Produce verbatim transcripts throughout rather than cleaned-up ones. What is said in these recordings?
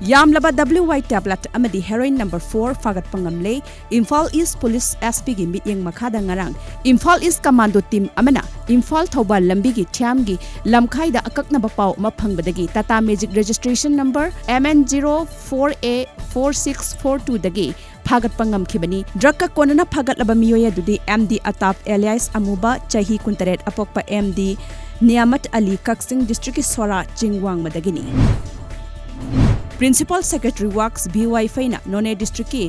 ꯌꯥꯝꯂꯕ W Y tablet ꯑꯃꯗꯤ heroin number four ꯐꯥꯒꯠꯄ ꯉꯝꯂꯦ꯫ ꯏꯝꯐꯥꯜ ꯏꯁ ꯄꯨꯂꯤꯁ S P ꯒꯤ ꯃꯤꯠꯌꯦꯡ ꯃꯈꯥꯗ ꯉꯔꯥꯡ ꯏꯝꯐꯥꯜ ꯏꯁ ꯀꯃꯥꯟꯗꯣ ꯇꯤꯝ ꯑꯃꯅ ꯏꯝꯐꯥꯜ ꯊꯧꯕꯥꯜ ꯂꯝꯕꯤꯒꯤ ꯊ꯭ꯌꯥꯝꯒꯤ ꯂꯝꯈꯥꯏꯗ ꯑꯀꯛꯅꯕ ꯄꯥꯎ ꯑꯃ ꯐꯪꯕꯗꯒꯤ Tata magic registration number M N zero four A four six four two ꯗꯒꯤ ꯐꯥꯒꯠꯄ ꯉꯝꯈꯤꯕꯅꯤ꯫ ꯗ꯭ꯔꯒꯀ ꯀꯣꯟꯅꯅ ꯐꯥꯒꯠꯂꯕ ꯃꯤꯑꯣꯏ ꯑꯗꯨꯗꯤ M D ꯑꯇꯥꯞ alias ꯑꯃꯨꯕ, ꯆꯍꯤ ꯀꯨꯟꯇꯔꯦꯠ ꯑꯄꯣꯛꯄ M D ꯅꯤꯌꯥꯃꯠ ꯑꯂꯤ, ꯀꯛꯆꯤꯡ district ꯀꯤ ꯁꯣꯔꯥ ꯆꯤꯡꯋꯥꯡꯃꯗꯒꯤꯅꯤ꯫ Principal Secretary Works B Y ꯐꯩꯅ ꯅꯣꯅꯦ district ꯀꯤ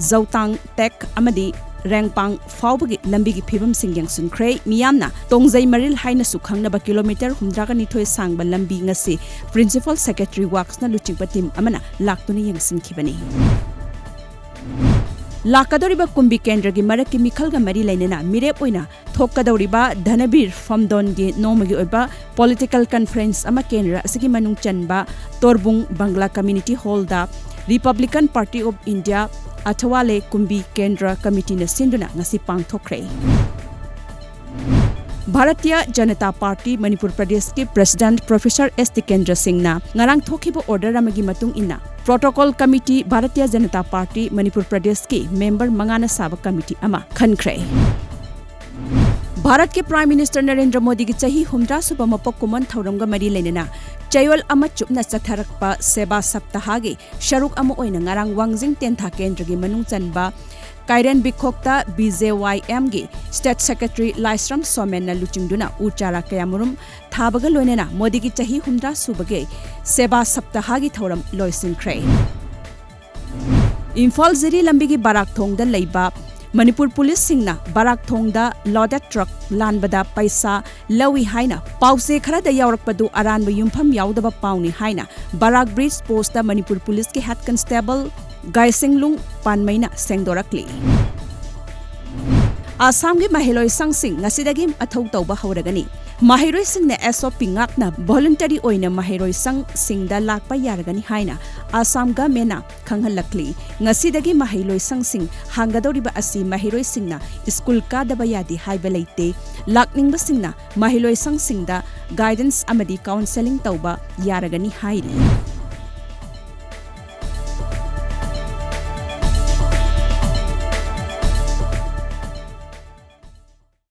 ꯖꯧꯇꯥꯡ ꯇꯦꯛ ꯑꯃꯗꯤ ꯔꯦꯡꯄꯥꯡ ꯐꯥꯎꯕꯒꯤ ꯂꯝꯕꯤꯒꯤ ꯐꯤꯕꯝꯁꯤꯡ ꯌꯦꯡꯁꯤꯟꯈ꯭ꯔꯦ꯫ ꯃꯤꯌꯥꯝꯅ ꯇꯣꯡꯖꯩ ꯃꯔꯤꯜ ꯍꯥꯏꯅꯁꯨ ꯈꯪꯅꯕ kilometre ꯍꯨꯝꯗ꯭ꯔꯥꯒ ꯅꯤꯊꯣꯏ ꯁꯥꯡꯕ ꯂꯝꯕꯤ ꯉꯁꯤ Principal Secretary Works ꯅ ꯂꯨꯆꯤꯡꯕ ꯇꯤꯝ ꯑꯃꯅ ꯂꯥꯛꯇꯨꯅ ꯌꯦꯡꯁꯤꯟꯈꯤꯕꯅꯤ꯫ ꯂꯥꯛꯀꯗꯧꯔꯤꯕ ꯀꯨꯝꯕꯤ ꯀꯦꯟꯗ꯭ꯔꯒꯤ ꯃꯔꯛꯀꯤ ꯃꯤꯈꯜꯒ ꯃꯔꯤ ꯂꯩꯅꯅ ꯃꯤꯔꯦꯞ ꯑꯣꯏꯅ ꯊꯣꯛꯀꯗꯧꯔꯤꯕ ꯙꯅꯕꯤꯔ ꯐꯝꯗꯣꯟꯒꯤ ꯅꯣꯡꯃꯒꯤ ꯑꯣꯏꯕ political conference ꯑꯃ ꯀꯦꯟꯗ꯭ꯔ ꯑꯁꯤꯒꯤ ꯃꯅꯨꯡ ꯆꯟꯕ ꯇꯣꯔꯕꯨꯡ Bangla community hall the Republican Party of India ꯑꯊꯋꯥꯂꯦ ꯀꯨꯝꯕꯤ ꯀꯦꯟꯗ꯭ꯔ committee ꯅ ꯁꯤꯟꯗꯨꯅ ꯉꯁꯤ ꯄꯥꯡꯊꯣꯛꯈ꯭ꯔꯦ꯫ ꯚꯥꯔꯇꯤꯌ ꯖꯅꯇꯥ ꯄꯥꯔꯇꯤ ꯃꯅꯤꯄꯨꯔ ꯄ꯭ꯔꯗꯦꯁꯀꯤ President Professor S ꯇꯤꯀꯦꯟꯗ꯭ꯔ ꯁꯤꯡꯅ ꯉꯔꯥꯡ ꯊꯣꯛꯈꯤꯕ order ꯑꯃꯒꯤ ꯃꯇꯨꯡ ꯏꯟꯅ Protocol Committee, Bharatiya Janata party Manipur ꯄ꯭ꯔꯗꯦꯁꯀꯤ member ꯃꯉꯥꯅ ꯁꯥꯕ committee ꯑꯃ ꯈꯟꯈ꯭ꯔꯦ꯫ ꯚꯥꯔꯠꯀꯤ Prime Minister ꯅꯔꯦꯟꯗ꯭ꯔ ꯃꯣꯗꯤꯒꯤ ꯆꯍꯤ ꯍꯨꯝꯗ꯭ꯔꯥ ꯁꯨꯕ ꯃꯄꯣꯛ ꯀꯨꯝꯑꯣꯟ ꯊꯧꯔꯝꯒ ꯃꯔꯤ ꯂꯩꯅꯅ ꯆꯌꯣꯜ ꯑꯃ ꯆꯨꯞꯅ ꯆꯠꯊꯔꯛꯄ ꯁꯦꯕꯥ ꯁꯞꯇꯥꯍꯒꯤ ꯁꯔꯨꯛ ꯑꯃ ꯑꯣꯏꯅ ꯉꯔꯥꯡ ꯋꯥꯡꯖꯤꯡ ꯇꯦꯟꯊꯥ ꯀꯦꯟꯗ꯭ꯔꯒꯤ ꯃꯅꯨꯡ ꯆꯟꯕ ꯀꯥꯏꯔꯦꯟ ꯕꯤꯈꯣꯛꯇ B J Y M ꯒꯤ State Secretary ꯂꯥꯏꯁ꯭ꯔꯝ ꯁꯣꯃꯦꯟꯅ ꯂꯨꯆꯤꯡꯗꯨꯅ ꯎ ꯆꯥꯔꯥ ꯀꯌꯥꯃꯔꯨꯝ ꯊꯥꯕꯒ ꯂꯣꯏꯅꯅ ꯃꯣꯗꯤꯒꯤ ꯆꯍꯤ ꯍꯨꯝꯗ꯭ꯔꯥ ꯁꯨꯕꯒꯤ ꯁꯦꯕꯥ ꯁꯞꯇꯥꯍꯒꯤ ꯊꯧꯔꯝ ꯂꯣꯏꯁꯤꯟꯈ꯭ꯔꯦ꯫ ꯏꯝꯐꯥꯜ ꯖꯤꯔꯤ ꯂꯝꯕꯤꯒꯤ ꯕꯔꯥꯛ ꯊꯣꯡꯗ ꯂꯩꯕ ꯃꯅꯤꯄꯨꯔ ꯄꯨꯂꯤꯁꯁꯤꯡꯅ ꯕꯔꯥꯛ ꯊꯣꯡꯗ loaded truck ꯂꯥꯟꯕꯗ ꯄꯩꯁꯥ ꯂꯧꯏ ꯍꯥꯏꯅ ꯄꯥꯎꯆꯦ ꯈꯔꯗ ꯌꯥꯎꯔꯛꯄꯗꯨ ꯑꯔꯥꯟꯕ ꯌꯨꯝꯐꯝ ꯌꯥꯎꯗꯕ ꯄꯥꯎꯅꯤ ꯍꯥꯏꯅ ꯕꯔꯥꯛ bridge post ꯇ ꯃꯅꯤꯄꯨꯔ ꯄꯨꯂꯤꯁꯀꯤ head constable ꯒꯥꯏꯁꯤꯡꯂꯨꯡ ꯄꯥꯟꯃꯩꯅ ꯁꯦꯡꯗꯣꯔꯛꯂꯤ꯫ ꯑꯁꯥꯝꯒꯤ ꯃꯍꯩꯔꯣꯏ ꯁꯪꯁꯤꯡ ꯉꯁꯤꯗꯒꯤ ꯃꯊꯧ ꯇꯧꯕ ꯍꯧꯔꯒꯅꯤ꯫ ꯃꯍꯩꯔꯣꯏꯁꯤꯡꯅ S O P ꯉꯥꯛꯅ voluntary ꯑꯣꯏꯅ ꯃꯍꯩꯔꯣꯏ ꯁꯪꯁꯤꯡꯗ ꯂꯥꯛꯄ ꯌꯥꯔꯒꯅꯤ ꯍꯥꯏꯅ ꯑꯁꯥꯝ government ꯅ ꯈꯪꯍꯜꯂꯛꯂꯤ꯫ ꯉꯁꯤꯗꯒꯤ ꯃꯍꯩꯂꯣꯏꯁꯪꯁꯤꯡ ꯍꯥꯡꯒꯗꯧꯔꯤꯕ ꯑꯁꯤ ꯃꯍꯩꯔꯣꯏꯁꯤꯡꯅ ꯁ꯭ꯀꯨꯜ ꯀꯥꯗꯕ ꯌꯥꯗꯦ ꯍꯥꯏꯕ ꯂꯩꯇꯦ꯫ ꯂꯥꯛꯅꯤꯡꯕꯁꯤꯡꯅ ꯃꯍꯩꯂꯣꯏꯁꯪꯁꯤꯡꯗ guidance ꯑꯃꯗꯤ counselling ꯇꯧꯕ ꯌꯥꯔꯒꯅꯤ ꯍꯥꯏꯔꯤ꯫